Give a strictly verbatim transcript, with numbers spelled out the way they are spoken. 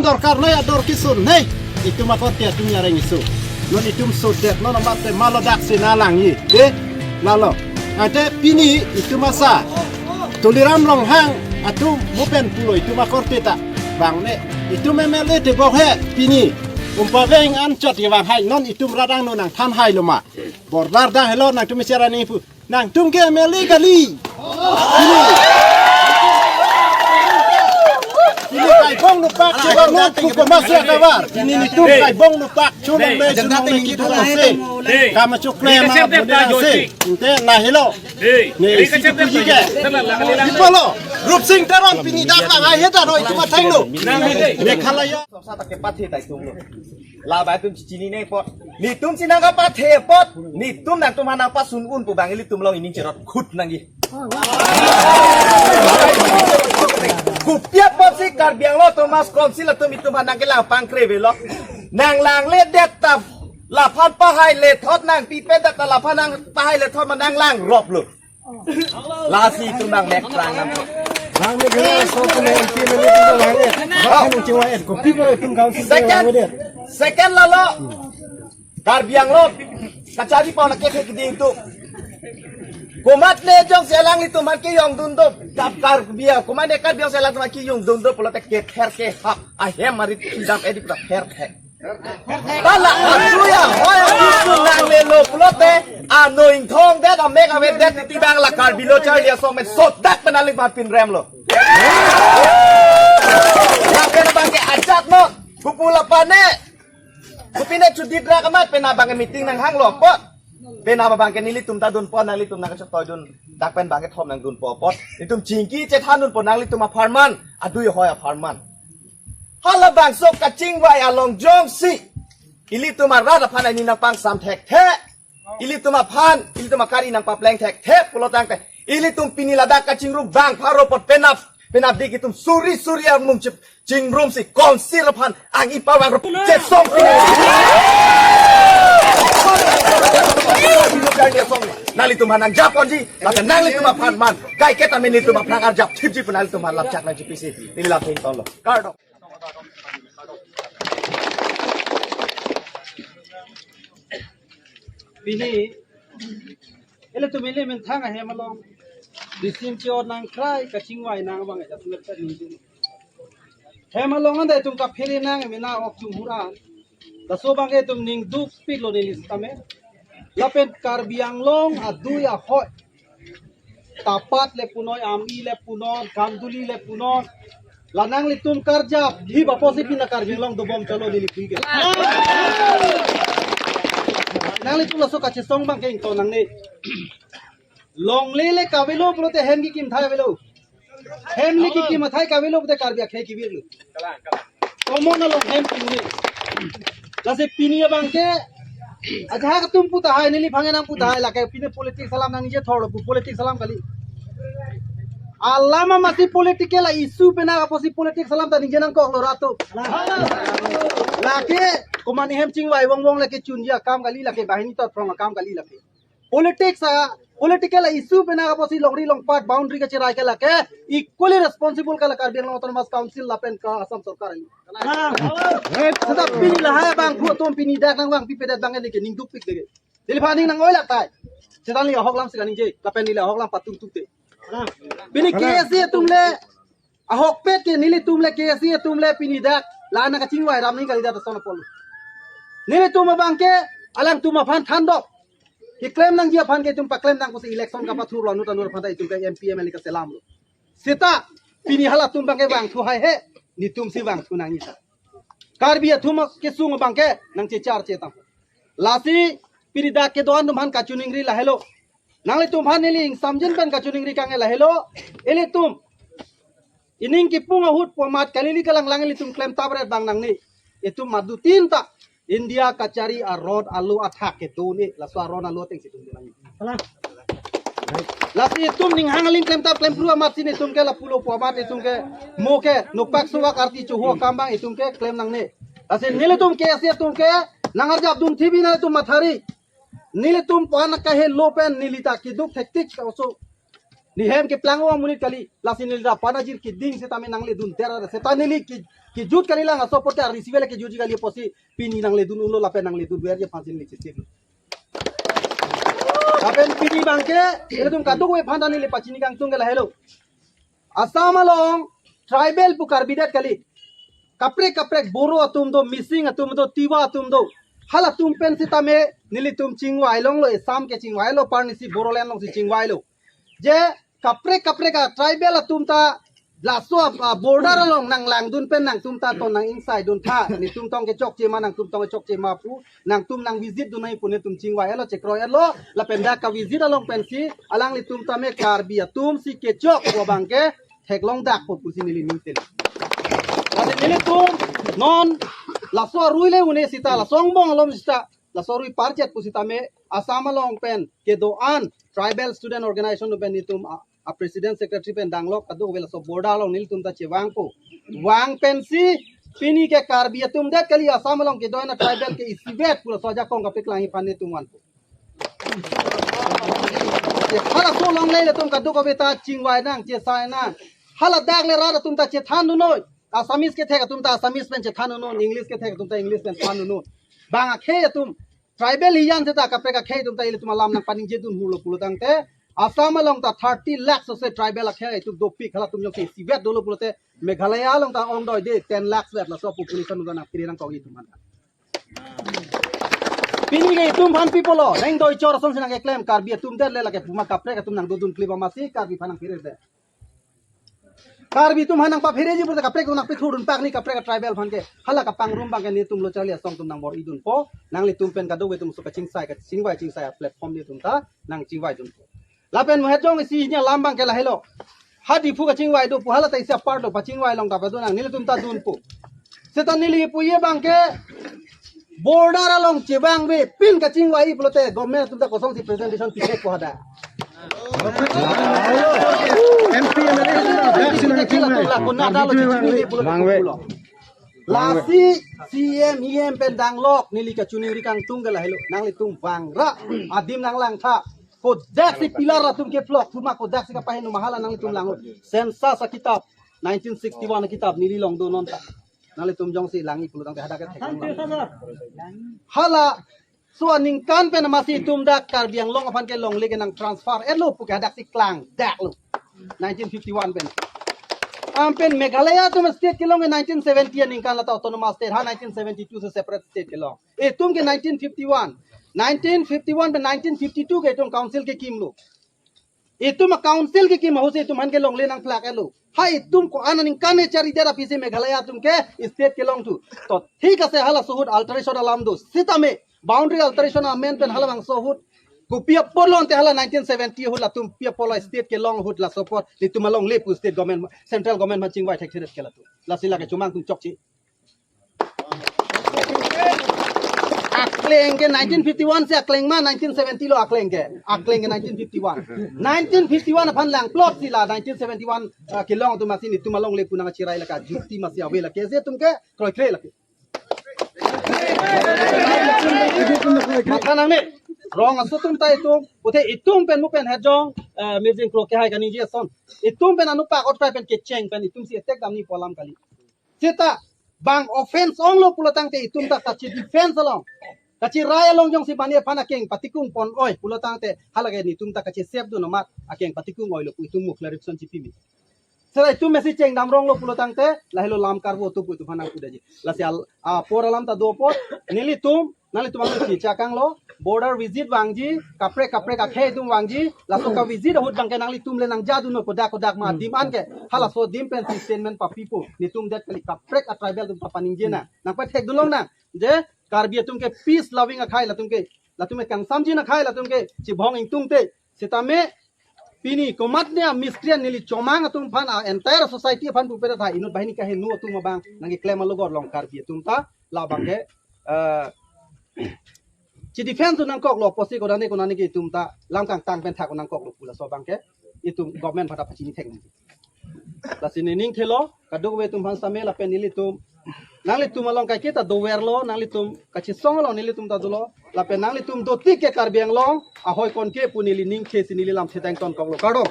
Sorkar noi ador kisun noi. Itum akorte atum yareng isu. Non itum sodet non amat te malo dak si nanglang-i. De, lalo. Ante pini itum asa Tuliram Ronghang atum mo pen pulo itum akorte ta. Bang ne itum M L A te bok he pini. Umpa veng an chot ye bang hai non itum radang non nangthan hai lo ma. Bordar dang helo nangtum isi arani pu. Nangtum ke M L A kali. Pini. Pini kaibong nupak chubang non pu komas ya kabar. Pini nitum kaibong nupak chunong le chunong le kitu ase. Kama chukle ma bodi ase. Inte na helo. Ne isi tu jike. Ipolo. Rupsing Teron pini dak lang hai heta roi cuma thenglo. Meghalaya. Sata ke pathe tai tum lo. Labai atum chinine apot. Nitum si nangkapathe apot. Nitum nangtum aphan nangpasun un pu bang ilitum along ining cherot khut nangji. Kopi apotsi Karbi Anglong Autonomous Council atum itum aphan nangkelang pangkre avelo. Nanglang le det ta laphan pahai le thot nangpipe det ta laphan nangpahai le thot ma nanglang rop lo. Lasi itum nang mek prang nam. Lang mek hela so pun M P M L A itum lang mek. Bahkan itum chingvai et kopi ko itum council itum Second, lang mek. Second lalo. Karbi Anglong kachari pon ke thek ding tu. Komat ne jongsi alanglitum aphan kejong dun do. Kap Karbi a, komat ne Karbi Anglong si alangtum aphan kejong dun do pulote kether kehap ahem arit idam edi puta pher thek. Tala asuya hoy kisu nanglelo pulote ano ingthong det amek avet det titi bang la Karbi lo charli asong men sodak penali ma pinrem lo. Lapen abang ke ajat non. Kopi lapen ne. Kopi ne chudit ra kamat pen abang ke meeting nanghanglo apot. Pen abang ke nelitum ta dunpo nanglitum nangkachotoi dun. Dak pen bang ke thom nangdunpo apot. Itum chingki chethan dunpo nanglitum apharman. Adui hoy apharman. Halabangso kachingvai along jongsi ilitum arat aphan aning nangpangsam thekthe. Ilitum aphan, ilitum akari nangpapleng thekthe pulo tangte ilitum pini ladak kachingrum bang pharo apot penap, penap dik itum suri suri amung chip chingrumsi council aphan ang ipawang rup chesong pini. Nanglitum aphan nangjap ponji, lapen nanglitum apharman. Kaiketa men ilitum aphan arjap thipji pu nanglitum aphan lapchak nangji pisi. Neli lam theng tolo. Kardom. Pini, ilitum ili menthang ahem along. Disim chio nangkrai kachingvai nang abang ajat merta ningdun. Hem along anda itum kaphere nang mena ok chunghur an. Laso abang itum ningdukpik lo neli sitame. Lapen Karbi Anglong adui ahoi. Tapat le punon, Ami le punon, Kamduli le punon. La nanglitum karjap, hi baposi pina Karbi Anglong dobom chalo neli pike. Nanglitum laso kachesong abang ke ingto nangne. Longle le kavelo pulote hem kekim thai avelo. Hem le kekim athai kavelo pulote Karbi akhei kevir lo. Tomon along hem kimri. Lasi pini abang ke ajahak atum pu tahai neliphan nangpu tahai lake pini politics alam nangje thor lo pu politics alam kali. Alam masi political issue pen apotsi politics alam ta ningje nangkok lo rat atum. Lake komat ne hem chingvai vongvong lake chunji akam kali lake banghini tot phrong akam kali lake. Politics a political issue pen apotsi longri longpat boundary kacherai ke lake equally responsible ke la Karbi Anglong Autonomous Council lapen ke Assam Sorkar ini. Seta pini lahai abang phu atum pini dak nangvangpipedet abang ke ningdukpik leke. Neliphan aning nang-oi lak tai. Seta neli ahok alam si kaningje, lapen neli ahok alam patum tum te. Pini K S A atum le, ahokpet ke nelitum le K S A atum le pini dak, la nangkachingvai ram ni kali dak ason apot. Nelitum abang ke, alangtum aphan thandok. Keklem nangji aphan ke itum paklem nang pusi election kapathur lo anut anut aphan ta itum ke M P M L A kaselam lo. Seta, pini halatum abang ke vangthu hai he, netum si vangthu nangji sa. Karbi atum kesung abang ke nangchechar chetang. Lasi pini dak kedo-an atum aphan kachiningri lahelo. Nanglitum aphan neli ingsamjin pen kachiningri kang lahelo. Ilitum ining kipung ahut pu amat kali ili kalanglang ilitum klemtap ret abang nangne. Itum madutin ta India kachari aron alo athak kedo ne laso aron alo ateng si itum nang. Lasi itum ninghang aling klemtap klempru amat si netum ke lapulo pu amat itum ke mo ke nopak suvak arti chuhu akam abang itum ke klem nangne. Lasi nelitum K S A atum ke nangarjap dun thibi nanglitum mathari. Nelitum pan kahelo pen neli ta keduk thektik ka oso. Ne hem keplang o amonit kali. Lasi neli ta pan ajir keding setame nangle dun tera seta neli ke kejut kalilang aso apot ke arisi vele kejutji kali apotsi pini nangledun unlo lapen nangledunverji aphansi neli chesik. Lapen pini abangke ilitum kadokave aphan ta neli pachini kangtung ke lahelo. Assam along tribal pu Karbi det kali. Kaprek kaprek Boro atum do, Mising atum do, Tiwa atum do. Halatum pen sitame nelitum chingvai longlo, Assam ke chingvailo, parnisi Bodoland alongsi chingvailo. Je kaprek kaprek a tribal atum ta laso a, a, border along nanglangdun pen nangtum ta ton nang-ingsaidun tha. Netum tong kechokche ma, nangtum tong kechokche ma pu nangtum nang visit dun nangji pu netum chingvailo, chekroilo, lapen dak ka visit along pensi alanglitum tame Karbi atum si kechok pu abangke theklong dak po pusi neli ning tele. Lasi nelitum non laso arui le un-e sita, laso angbong alom sita, laso arui parchet pusitame Assam along pen kedo-an Tribal Student Organization pen netum a, a President Secretary pen danglok kadokave laso border along nelitum ta chevangpo. Vang pensi pini ke Karbi atum det kali, Assam along kedo-an a tribal ke isivet pu laso ajakong kapeklangji aphan netum vanpo. Halaso along le ilitum kadokave ta chingvai nang, chesai nang. Hala dak le rat atum ta chethan dunnoi. Assamese kethek atum ta Assamese pen chethan dunnoi, English kethek atum ta English pen than dunnoi. Bang akhei atum tribal hiyan seta kaprek akhei atum ta ilitum alam nangpaningje dun hulo pulo tangte, Assam along ta thirty lakhs ose tribal akhei atum dopik, halatum jongsi isivet dolo pulote Meghalaya along ta ongdoi de ten lakhs vet, laso population udah nangpiri nangkok itum aphan. Pini ke itum aphan pi pulo, nang doi chor asonsi nangkeklem, Karbi atum det le lake puma kaprek atum nangdodun klip amatsi Karbi aphan nangpiri de. Karbi atum aphan nangpaphireji pulote kaprek atum nangpithurdun pak ni kaprek tribal aphan ke. Hala kapangrum abangke netum lo charli asong atum nangbor-idunpo. Nanglitum pen kadokave atum so kachingsai, kachingvai chingsai a platform netum ta nangchingvaidunpo. Lapen muhet jongsi hini alam abangke lahelo. Ha Diphu kachingvai do pu hala ta isi apart lo, pachingvai long ta padu nang nelitum ta dunpo. Seta neli puji abangke border along chevangve pin kachingvai pulote government atum ta kosonsi presentation pithekpo hadak. M P, M L A atum ta dak si nangchingvai. Lasi C M, E M pen danglok neli kachiningri kangtung ke lahelo, nanglitum vangra adim nanglangtha. Kodaksi pillar atum ke plok thuma, kodaksi kapaheno ma hala nanglitum lang. Census akitap, nineteen sixty-one akitap neli long do non ta. Nanglitum jongsi langji pulo tangte hadak ke thek. Hala so aningkan pen amatsi itum dak Karbi Anglong aphan ke longle ke nang transfer etlo pu ke hadaksi klangdaklo. Nineteen fifty-one pen. Anpen Meghalaya atum state kelong ke nineteen seventy aningkan, lata autonomous state, ha nineteen seventy-two si separate state kelong. Itum ke nineteen fifty-one. Nineteen fifty-one pen nineteen fifty-two ke itum council kekimlo. Itum a council kekim ahutsi itum aphan ke longle nangplak etlo. Ha itum ko-an aningkan ne charidet aphi si Meghalaya atum ke state kelong thu. To thik ase, halaso ahut alteration alam do. Sitame boundary alteration amen pen halabangso ahut kopi apotlo ante hala nineteen seventy ahut latum pi apotlo state kelong ahut, laso apot netum alongle pu state government, central government aphan chingvai thekthedet ke latum. Lasi lake chomang atum chokche. Akleng ke nineteen fifty-one si akleng ma, nineteen seventy lo akleng ke. Akleng ke nineteen fifty-one. Nineteen fifty-one aphan langplot si la nineteen seventy-one, ah, kelong atum amatsi netum alongle pu nangchirai lake jukti amatsi ave lake, je atum ke kroikre lake. Matha nangne, rong aso atum ta itum, puthe itum pen mu pen hejong, eh, mejing kro kehai kaningje ason. Itum pen anupak otrai pen kecheng pen itum si etek damji pu alam kali. Seta bang offense onglo pulo tangte itum ta kachi defense along, kachirai along jongsi bani aphan akeng patikung pon oi pulo tangte halake netum ta kachi sep dun amat akeng patikung oilo pu itum mu clarification chipimi. Seta itum mesi chengdam ronglo pulo tangte lahelo lam karbo tu pu itum aphan nangpudaji. Lasi al, apor alam ta do apot, nelitum, nanglitum along si chakanglo, border visit vangji, kaprek kaprek akhei atum vangji, laso ka visit ahut abangke nanglitum le nangjadun no kodak kodak ma adim an ke, halaso adim pensi statement papipo, netum det kali kaprek a tribal atum ta paningje nang, nangpathek dun lonang, je Karbi atum ke peace loving akhei latum ke, latum ke kangsamjin akhei latum ke, chibong ingtungte, sitame pini komatne a miscreant neli chomang atum aphan, a entire society aphan pupe ta inut banghini kaheno atum abang nangkeklem alogor long Karbi atum ta labangke, eh, chi defense nangkoklo, posi konane konane ke itum ta lam kangtang pen thak nangkoklo pu laso abangke itum government aphan ta pachini thek nang. Lasi nening thelo, kadokave atum aphan sitame lapen nelitum, nanglitum along kaiketa doverlo, nanglitum kachisong along nelitum ta dolo, lapen nanglitum dotik ke Karbi Anglong ahoi konke pu neli ningthe si neli lamthe tang tonkoklo, kardom.